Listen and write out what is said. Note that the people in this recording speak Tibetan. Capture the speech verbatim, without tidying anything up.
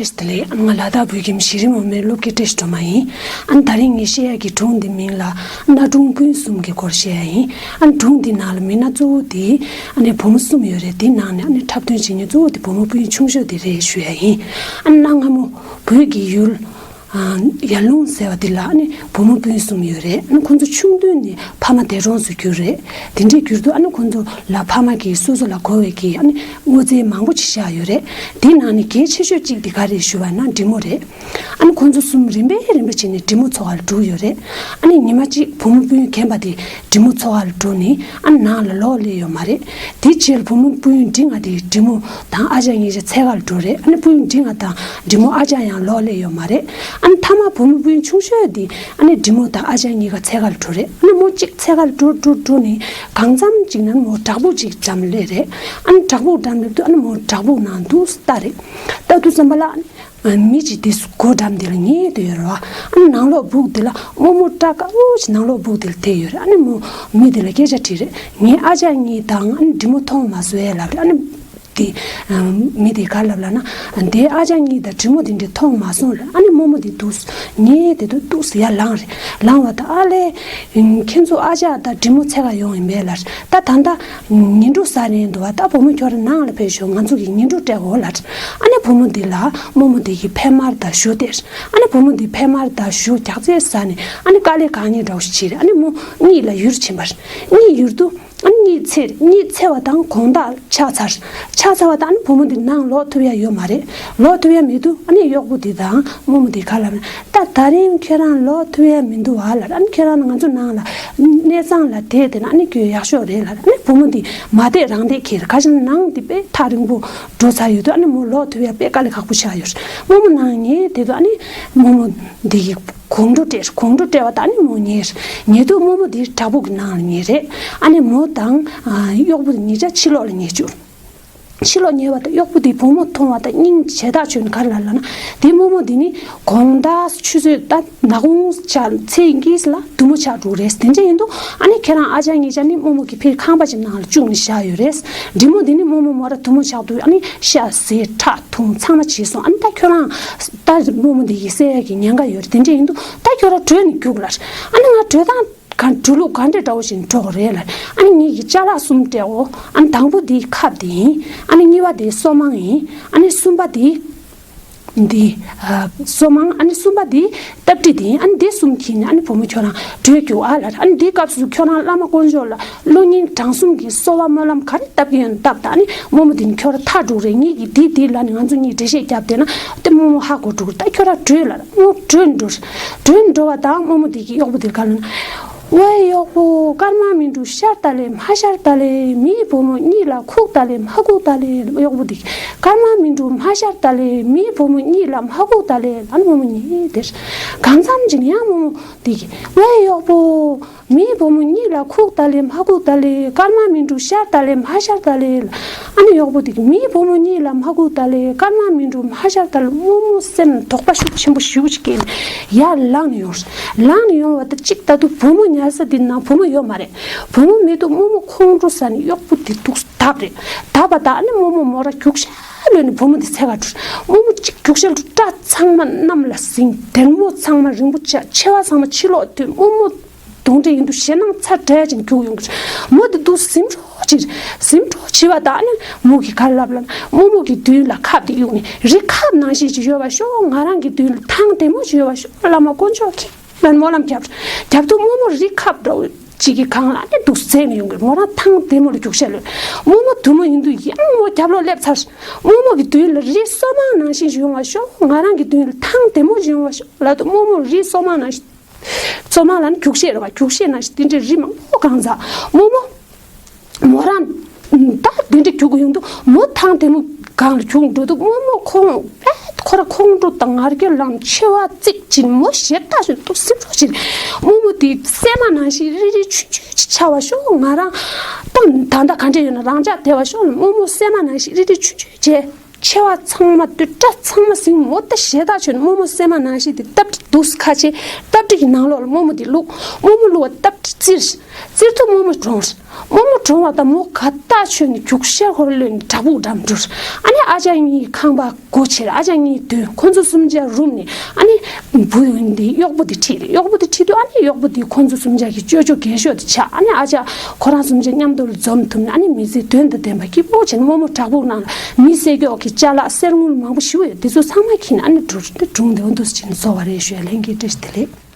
དེ་ལས་ང་ལ་དྭགས་བོད་ཁྱིམ་གཞི་རིམ་འོག་མའི་སློབ་དགེ་བཀྲ་ཤིས་སྒྲོལ་མ་ཡིན། ཨ་ནི་ད་རིང་ངས་བཤད་ཡག་གི་སྒྲུང་འདི་མིང་ལ་གནའ་སྒྲུང་སྤུན་གསུམ་གྱི་སྐོར་བཤད་ཡག་ཡིན། ཨ་ནི་སྒྲུང་འདི་ནང་ལ་མི་སྣ་གཙོ་བོ་དེ་ཨ་ནི་བུ་མོ་གསུམ་ཡོད་རེད། དེ་ནང་ནས་ཨ་ནི་འཁྲབ་སྟོན་བྱེད་མཁན་གཙོ་བོ་དེ་བུ་མོ་སྤུན་ཆུང་ཤོས་དེ་རེད་ཞུ་ཡག་ཡིན། ཨ་ནི་གནའ་སྔ་མོ་བོད་ཀྱི་ཡུལ་ཡར་ཀླུང་ཟེར་བ་དེ་ལ་ཨ་ནི་བུ་མོ་སྤུན་གསུམ་ཡོད་རེད། ཨ་ནི་ཁོང་ཚོ་ཆུང་དུས་ནས་ཕ་མ་འདས་གྲོངས་སུ་གྱུར་རེད། དེ་འདྲའི་གྱུར་དུས་ཨ་ནི་ཁོང་ཚོ་ལ་ཕ་མ་གིས་སོ་སོ་ལ་དགོས་པའི་གི་ཨ་ནི་དངོས་རྫས་མང་པོ་ཅིག་བཞག་ཡོད་རེད། དེའི་ནང་ནས་གལ་ཆེ་ཤོས་གཅིག་དེ་ག་རེད་ཞུ་བ་ན་འབྲི་མོ་རེད། ཨ་ནི་ཁོང་ཚོ་གསུམ་རིམ་པས་རིམ་པས་བྱས་ནས་འབྲི་མོ་འཚོ་བར་འགྲོ་གི་ཡོད་རེད། ཨ་ནི་ཉི་མ་གཅིག་བུ་མོ་སྤུན་རྒན་པ་དེ་འབྲི་མོ་འཚོ་བར་འགྲོ་ནས་ཨ་ནི་ནང་ལ་ལོག་སླེབས་ཡོད་མ་རེད། དེའི་རྗེས་ལ་བུ་མོ་སྤུན་འབྲིང་བ་དེ་འབྲི་མོ་དང་ཨ་ཅག་གཉིས་ཆ་འཚོལ་གར་འགྲོ་རེད། ཨ་ནི་སྤུན་འབྲིང་བ་དང་འབྲི་མོ་ཨ་ཅག་ཡང་ལོག་སླེབས་ཡོད་མ་རེད། ཨ་ནི་མཐའ་མ་བུ་མོ་སྤུན་ཆུང་ཤོས་དེ་ཨ་ནི་འབྲི་མོ་དང་ཨ་ཅག་གཉིས་ཀ་འཚོལ་གར་འགྲོ་རེད། ཨ་ནི་མོ་གཅིག་འཚོལ་གར་འགྲོ་འགྲོ་འགྲོ་ནས་གང་འཚམ་ཅིག་ན་མོ་བྲག་ཕུག་ཅིག་འགྲམ་སླེབས་རེད། ཨ་ནི་བྲག་ཕུག་འགྲམ་སླེབས་དུས་ཨ་ནི་མོ་བྲག་ཕུག་ནང་འདུག་ལྟ་རེད། ལྟ་དུས་ཙམ་པ་ལ་ཨ་ནི་མི་གཅིག་དེ་སྒོ་འགྲམ་དེ་ལ་ཉལ་དུ་ཡོད་རེད་བ། ཨ་ནི་ནང་ལོགས་སྦུག་དེ་ལ་རྨོ་མོ་སྐྲ་དཀར་པོ་ཞིག་ནང་ལོགས་སྦུག་དེ་ལ་བསྡད་ཡོད་རེད། ཨ་ནི་མོ་མི་དེ་ལ་སྐད་ཆ་དྲིས་རེད། ངའི་ཨ་ཅག་གཉིས་དང་ཨ་ནི་འབྲི་མོ་མཐོང་མ་སོང་ཨེ་ལབ་རེད། ཨ་ནི་དེ་ཨ་མི་དེ་ག་ལབ་ལབ་ན། དེའི་ཨ་ཅག་གཉིས་དང་འབྲི་མོ་དེ་འདྲས་མཐོང་མ་སོང་རེད། ཨ་ནི་རྨོ་མོ་དེ་འདུག་ཉལ་དེ་དུས་འདུག་ཡར་ལངས་རེད། ལངས་བ་དང་ཨ་ལས། ཁྱེད་ཚོ་ཨ་ཅག་དང་འབྲི་མོ་འཚོལ་གར་ཡོང་ཡིན་པས་ལབ། ད་ད་ལྟ་ཉི་དྲོ་ཟ་རན་འདུག་བ། ད་བུ་མོ་ཁྱོད་རང་ནང་ལ་ཕེབས་ཤོག་ང་ཚོ་གིས་ཉི་དྲོ་སྤྲད་དགོས་ལབ། ཨ་ནི་བུ་མོ་འདི་ལ་རྨོ་མོ་འདི་གིས་ཕེ་མར་དང་ཞུ་སྟེར། ཨ་ནི་བུ་མོ་འདི་ཕེ་མར་དང་ཞུ་རྒྱགས་ཚད་ཟ་ནས་ཨ་ནི་དཀའ་ལས་གང་ཉེས་འདྲ་བོ་ཞིག་བྱས་རེད། ཨ་ནི་མོ་གཉིད་ལ་ཡུར་ཕྱིན་པ་རེད། གཉིད་ཡུར་དུས་ཨ་ནི་གཉིད་སད། གཉིད་སད་པ་དང་དགོང་དག་ཆགས་ཚར། ཆགས་ཚར་བ་དང་ཨ་ནི་བུ་མོ་འདི་ནང་ལོག་ཐུབ་ཡ་ཡོད་མ་རེད། ལོག་ཐུབ་ཡ་མེད་དུས་ཨ་ནི་གཡོག་པོ་འདི་དང་རྨོ་མོ་འདི་ག་ལབ་ན། ད་ད་རིང་ཁྱོད་རང་ལོག་ཐུབ་ཡ་མི་འདུག་བ་ལབ། ཨ་ནི་ཁྱོད་རང་ང་ཚོ་ནང་ལ་གནས་ཚང་ལ་བསྡད་དེ་ན་ཨ་ནི་ཁྱོད་ཡག་ཤོས་རེད་ལབ། ཨ་ནི་བུ་མོ་འདི་མ་བསྡད་རང་བསྡད་ཁྱེར། ག་ཅི་ན་ནང་འདི་དཔེ་ཐག་རིང་པོ་འགྲོ་ཚར་ཡོད་དུས་ཨ་ནི་མོ་ལོག་ཐུབ་ཡ་དཔེ་དཀའ་ལས་ཁག་པོ་ཆགས་ཡོད་རེད། རྨོ་མོ་ནང་ཉལ་བསྡད་དུས་ཨ་ནི་རྨོ་མོ་འདི་གིས་དགོང་དྲོ་སྤྲད། དགོང་དྲོ་སྤྲད་པ་དང་ཨ་ནི་མོ་ཉལ། ཉལ་དུས་རྨོ་མོ་འདི་བྲག་ཕུག་གི་ནང་ལ་ཉལ་རེད། ཨ་ནི་མོ་དང་ཨ་གཡོག་པོ་འདི་གཉིས་ཆ་ཕྱི་ལོགས་ལ་ཉལ་བཅུག་ཕྱི་ལོགས་ཉལ་བ་དང་གཡོག་པོ་དེས་བུ་མོ་མཐོང་བ་དང་སྙིང་རྗེ་ཐག་ཆོད་ནས་ག་རེ་ལབ་ལབ་ན། དེ་རྨོ་མོ་དེ་ནི་དགོང་དག་ཆུ་ཚོད་ད་ནག་ཁུང་ཆགས་ཚེས་གཉིས་ལ་དུ་མོ་ཆགས་འགྲོ་རེད། དེ་འདྲ་ཡིན་དུས་ཨ་ནི་ཁྱེད་རང་ཨ་ཅག་གཉིས་ཆ་ནི་རྨོ་མོ་གི་ཕའི་ཁང་པ་ཅིག་ནང་ལ་བཅུག་ནས་བཞག་ཡོད་རེད། འབྲི་མོ་དེ་ནི་རྨོ་མོ་མོ་ར་དུ་མོ་ཆགས་དུས་ཨ་ནི་ཤ་ཟས་ཁྲག་འཐུང་ཚང་མ་བྱས་སོང་། ཨ་ནི་ད་ཁྱོད་རང་ད་རྨོ་མོ་དེ་ཡི་བསད་ཡ་གི་ཉེན་ཁ་ཡོད་རེད། དེ་འདྲ་ཡིན་དུས་ད་ཁྱོད་རང་བྲོས་ནས་རྒྱུགས་ལབ། ཨ་ནི་ང་བྲོས་སྟངས་ག་འགྲོ་ལུགས་ག་འདྲ་འདྲ་བོ་ཞིག་འགྲོ་དགོས་རེད་ལབ། ཨ་ནི་ངེད་ཀྱིས་ཅ་ལག་གསུམ་སྤྲད་འོ། ཨ་ནི་དང་པོ་དེ་ཁབ་དེ་ཡིན། ཨ་ནི་གཉིས་པ་དེ་སོ་མང་ཡིན། ཨ་ནི་གསུམ་པ་དེ་འདི་ཨ་སོ་མང་། ཨ་ནི་གསུམ་པ་དེ་སྟབས་གྲི་དེ་ཡིན། ཨ་ནི་དེ་གསུམ་གྱིས་ནི་ཨ་ནི་བུ་མོ་ཁྱོད་རང་བྲོས་རྒྱུགས་ཨ་ལབ། ཨ་ནི་དེའི་སྐབས་སུ་ཁྱོད་རང་བླ་མ་དཀོན་མཆོག་ལ་བློ་སྙིང་བྲང་གསུམ་གྱིས་གསོལ་བ་སྨོན་ལམ་ག་རེ་བཏབ་ཀྱི་ཡོད་ན་བཏབ་དང་། ཨ་ནི་རྨོ་མོ་དེ་ནི་ཁྱོད་རང་ཐག་འགྲོ་རེད། ངེད་ཀྱིས་དེ་དེ་ལ་ནི་ང་ཚོ་གཉིས་འགྲེལ་བཤད་བརྒྱབ་བསྡད་ན་དེ་རྨོ་མོ་ཧ་གོ་འགྲོ་གི་རེད། ད་ཁྱོད་རང་བྲོས་ལབ། རྨོ་བྲོས་འགྲོ། བྲོས་འགྲོ་བ་དང་རྨོ་མོ་དེ་གིས་གཡོག་པོ་དེར་ག་ལབ་ན། ཝེ་གཡོག་པོ། སྐར་མ་མི་འགྲོ་ཤར་ལྟ་ལེ་མར་ཤར་ལྟ་ལེ། མིའི་བུ་མོ་གཉིད་ལ་ཁུག་ལྟ་ལེ་མར་ཁུག་ལྟ་ལེ། གཡོག་པོ་དེ་གིས་སྐར་མ་མི་འགྲོ་མར་ཤར་ལྟ་ལེ། མིའི་བུ་མོ་གཉིད་ལ་མར་ཁུག་ལྟ་ལེ། ཨ་ནི་རྨོ་མོ་གཉིད་དེར། གང་འཚམ་ཅིག་ཡང་རྨོ་མོ་དེ་གིས་ཝེ་གཡོག་པོ། མིའི་བུ་མོ་གཉིད་ལ་ཁུག་ལྟ་ལེ་མར་ཁུག་ལྟ་ལེ། སྐར་མ་མི་འགྲོ་ཤར་ལྟ་ལེ་མར་ཤར་ལྟ་ལེ། ཨ་ནི་གཡོག་པོ་དེ་གིས་མིའི་བུ་མོ་གཉིད་ལ་མར་ཁུག་ལྟ་ལེ། སྐར་མ་མི་འགྲོ་མར་ཤར་ལྟ་ལེ། རྨོ་མོ་སེམས་དོགས་པ་ཤུགས་ཆེན་པོ་ཞེ་པོ་ཅིག་སྐྱེས་ནས་ཡར་ལངས་ནས་ཡོང་། ལངས་ནས་ཡོང་བ་དང་གཅིག་ལྟ་དུས་བུ་མོ་ཉལ་ས་དེ་ནང་བུ་མོ་ཡོད་མ་རེད། བུ་མོ་མེད་དུས་རྨོ་མོ་ཁོང་ཁྲོ་ཟ་ནས་གཡོག་པོ་དེ་འདུག་བརྡབས་རེད། བརྡབས་པ་དང་ཨ་ནི་རྨོ་མོ་མོ་རང་རྒྱུགས་ཤར་ལོས་ནས་བུ་མོ་དེ་འཚོལ་གར་འགྲོ། རྨོ་མོ་གཅིག་རྒྱུགས་ཤར་འགྲོ། སྐྲ་ཚང་མ་གནམ་ལ་ཟིང་། སྡེར་མོ་ཚང་མ་རིང་པོ་ཆགས། མཆེ་བ་ཚང་མ་ཕྱི་ལོགས་ཐོན། རྨོ་མོ་གདོན་འདྲེ་ཡིན་དུས་ཞེད་སྣང་ཚ་དྲག་ཅིག་རྒྱུགས་ཡོང་གི་རེད། མོ་དེ་འདུག་ཟིང་འཁྲུག་ཅིག་རེད། ཟིང་འཁྲུག་བྱེད་པ་དང་ཨ་ནི་མོ་གིས་ག་རེ་ལབ་ལབ་ན། རྨོ་མོ་གི་མདུན་ལ་ཁབ་དེ་གཡུགས་ནས། རི་ཁབ་ནང་བཞིན་ཅིག་ཡོད་པ་ཤོག་ང་རང་གི་མདུན་ལ་ཐང་བདེ་མོ་ཅིག་ཡོད་པ་ཤོག་བླ་མ་དཀོན་མཆོག་གིས་ལབ་ནས་སྨོན་ལམ་བརྒྱབ། བརྒྱབ་དུས་རྨོ་མོ་རི་ཁབ་འདྲ་བོ་ཅིག་གི་སྒང་ལ་ཨ་ནི་འདུག་འཛེགས་ནས་ཡོང་གི་རེད། མོ་རང་ཐང་བདེ་མོ་ལ་རྒྱུགས་ཤར་ལོས། རྨོ་མོ་དུ་མོ་ཡིན་དུས་ཡང་མོ་རྒྱབ་ལོགས་སླེབས་ཚར། རྨོ་མོ་གི་མདུན་ལ་རི་སོ་མང་ནང་བཞིན་ཞིག་ཡོང་བ་ཤོག་ང་རང་གི་མདུན་ལ་ཐང་བདེ་མོ་ཞིག་ཡོང་བ་ཤོག་ལབ་དུས་རྨོ་མོ་རི་སོ་མང་ནང་བཞིན། སོ་མང་ལ་ནི་རྒྱུག་ཤེས་རེད་བ། རྒྱུག་ཤེས་ནང་བཞིན་དེ་འདྲའི་རི་མང་པོ་གང་ཚ། རྨོ་མོ། མོ་རང་། ད་དེ་འདྲ་རྒྱུག་གི་ཡོང་དུས་མོ་ཐང་དེ་མོ་སྒང་ལ་རྒྱུག་འགྲོ་དུས་རྨོ་མོ་ཁོང་། པད་ཁོ་ར་ཁོང་ཁྲོ་དང་ངར་སྐད་ལངས། མཆེ་བ་གཙིགས་ཅིང་མོ་ཞེ་ད་ཞིག་ཏོག་སིམ་ཚོགས་ཤིག་རྨོ་མོ་དེ་སྲན་མ་ནང་བཞིན་རིལ་རིལ་ཆུང་ཆུང་ཅིག་ཆགས་པ་ཤོག་ང་རང་ཏང་ད་ལྟ་ག་འདྲ་ཡོད་ན་རང་འཇགས་བསྡད་པ་ཤོག་ལ་རྨོ་མོ་སྲན་མ་ནང་བཞིན་རིལ་རིལ་ཆུང་ཆུང་བྱས། མཆེ་བ་ཚང་མ་དུད་སྐྲ་ཚང་མ་ཟིང་མོ་ད་ཞེ་དྲག་ཆོད་ནས་རྨོ་མོ་སྲན་མ་ནང་བཞིན་དེ་སྟབས་བྲིས་འདུག་ཁ་ཆེ། སྟབས་བྲིས་ཀྱི་ནང་ལོགས་ལ་རྨོ་མོ་དེ་བླུགས། རྨོ་མོ་བླུགས་པ་སྟབས་བྲིས་བཙིར། བཙིར་དུས་རྨོ་མོ་གྲོངས། རྨོ་མོ་གྲོངས་པ་ད་མོ་ག་ད་ཆོད་ནས་རྒྱུག་ཤར་ཧོར་གློད་ནས་བྲག་ཕུག་འགྲམ་འགྲོ། ཨ་ནི་ཨ་ཅག་གཉིས་ཁང་པ་སྒོ་ཕྱེ། ཨ་ཅག་གཉིས་འདུག་ཁོ་ཚོ་གསུམ་ཆ་རུབ་ནས་ཨ་ནི་བུ་འདི་གཡོག་པོ་འདི་ཁྲིད་རེད། གཡོག་པོ་འདི་ཁྲིད་དུས་ཨ་ནི་གཡོག་པོ་འདི་ཁོ་ཚོ་གསུམ་ཆ་གི་ཅོ་ཅོ་རྒན་ཤོས་འདི་ཆགས། ཨ་ནི་ཨ་ཅག་ཁོ་རང་གསུམ་ཆ་མཉམ་དུ་ལ་འཛོམས་ཐུབ་ནས་ཨ་ནི་མི་ཚེ་དོན་དང་ལྡན་པ་སྐྱིད་པོ་བྱས་ནས་རྨོ་མོ་བྲག་ཕུག་ནང་ལ་མི་བསད་སྐྱོག་གི་ཅ་ལག་གསེར་དངུལ་མང་པོ་ཞིག་ཡོད། དེ་ཚོ་ཚང་མ་ཁྱེར་ནས་ཨ་ནི་འགྲོ་རེད། སྒྲུང་དེ་འོ་འདུག་སེ་བྱས་ནས་རྫོགས་པ་རེད་ཞུ་ཡ། ལྷན་རྒྱས་བཀྲ་ཤིས་བདེ་ལེགས།